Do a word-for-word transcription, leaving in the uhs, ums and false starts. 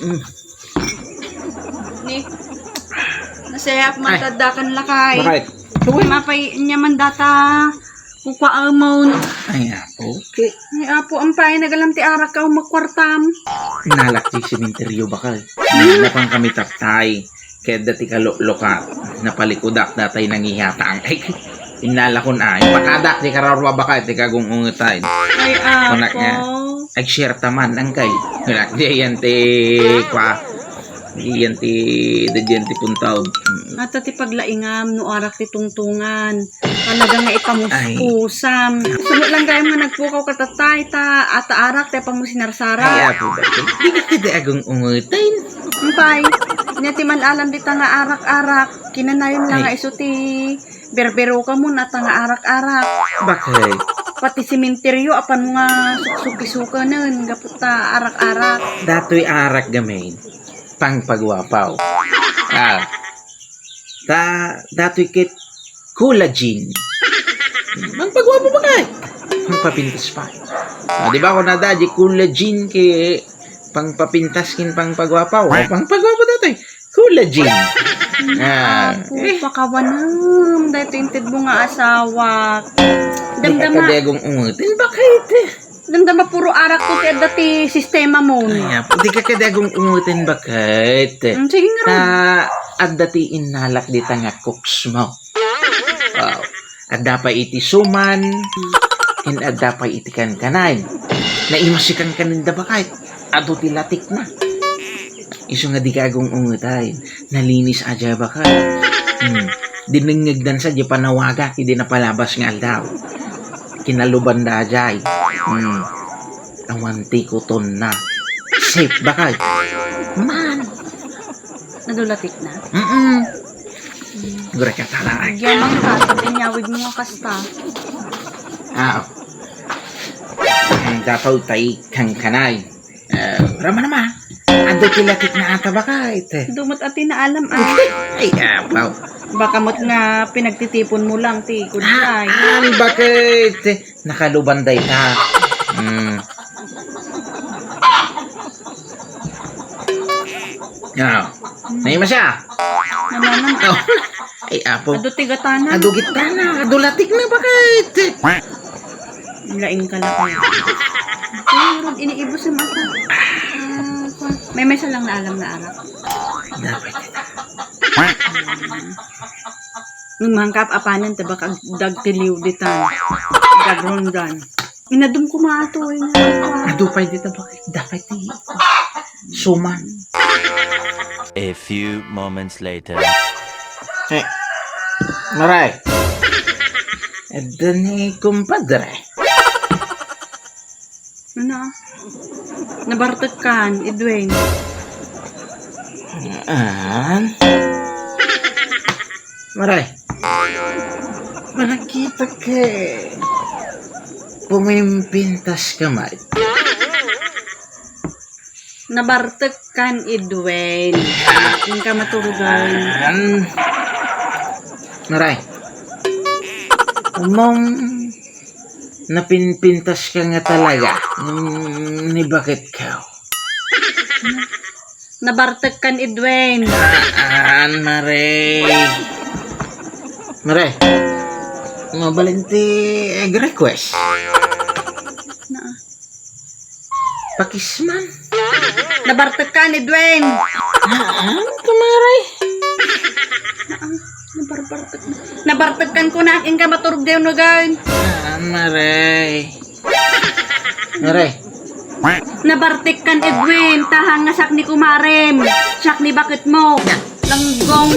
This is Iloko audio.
Mm. Ni, nasayaat man. Ay. Taddakan lakay. Bakit? Mapay niya man data. Kukua amon. Ay, apo. Okay. Ay, apo, ampay, nagalam ti arak ka, umakwartam. Nalak ti sementeryo, bakit? Napan kami tattay. Kaya dati ka loklokat. Napalikudak datay nangihatang. Ay, inalakon ay. Pakadak ti kararwa, bakit? Ti kagung-ungutay. Ay, apo. Kunak nga. Ag-share taman, angkay. Wala, di yan ti kwa. Di yan ti, di yan ti puntaw. Ato ti paglaingam, no arak ti tungtungan. Talaga nga ipamuskusam. Ay. Suno lang gayam nga nagpukaw ka tattay, ta, ata arak, ta pamusinarsara. Ay, apo ba? Di ka kadi agung-ungutin. Umpay, niya ti man alam dita nga arak-arak. Kinanayon lang nga isu ti Berberoka mo, nata nga arak-arak. Bakit? Pati sementeryo, apan nga suksukisukanen, gapu ta arak-arak. Datoy arak gamin, pangpagwapaw. Ah. Ta, datoy ket collagen. Pangpagwapaw ba kay? Pangpapintas pa. Ah, di ba ako nada, di collagen ke pangpapintas kin pangpagwapaw? O, pangpagwapaw datoy. Collagen. Ah, apo, eh. Pakawanam. Daytoy inted mo nga asawa. Damdama. Di ka kadi agung-ungutin. Bakit? Damdama puro arak to ti adda ti sistema mo. Ay, apo. Di ka kadi agung-ungutin. Bakit? Mm, sige nga. Ta, adda ti inalak dita nga cooks mo. Wow. Adda pay iti suman, ken adda pay iti kankanay. Naimasikan kaninda, bakit? Adu ti latikna. Isu nga di ka agung-ungutan. Nalinis a diay, bakit? Hmm. Dinengngegdan sa di panawaga, idi napalabas nga aldaw. Kinalubanda a diay. Hmm. Awan ti kutonna. Safe, bakit? Man. Adu latikna? Mm-mm. Gura ka talaga. Yaman ka, sa pinyawid mo nga kasta. Ah. Ang dapaw tay kankanay. Eh, rama nama. Adu ti latikna ata, bakit? Dumot ati naalam, ah. Ay, apaw. Baka mo't nga pinagtitipon mo lang ti kudyay. Ah, bakit? Nakaluban dayta. Hmm. Ah, naima siya. Nananam. Oh. Ay, apo. Adu ti gatana. Adu gitana. Adu latikna, bakit? Laing ka lang. Ay, rod, iniibos yung mata. Ah, may, may salang naalam nga arak. Dapat. Nung mangkap apanan, ta baka dagtiliw ditan. Dagrondan. Inadum ko maato, inadum ko. Adu pay dita, bakit? Dapat ti suman. A few moments later. Eh, Maray. Adda ni kumpadre. Ano? Nabartek kan, Edwin. An? Maray. Managkita ka. Pumimpintas ka, May. Nabartek kan, Edwin. Inka maturugan. An? Maray. Umong napinpintas ka nga talaga. Mm, ni bakit ka? Nabartek kan, Edwin. An, Maray. Maray. Mabalin ti egg request. Naa. Pakisman. Nabartek kan, Edwin. Haan, ka, Maray. Naa, nabarbartek. Nabartek kan kunak, inka maturog dayon, Edwin. Haan, Maray. Maray. Nabartek kan, Edwin, ta haan nga siak ni kumarem. Siak ni baketmo. Langgong.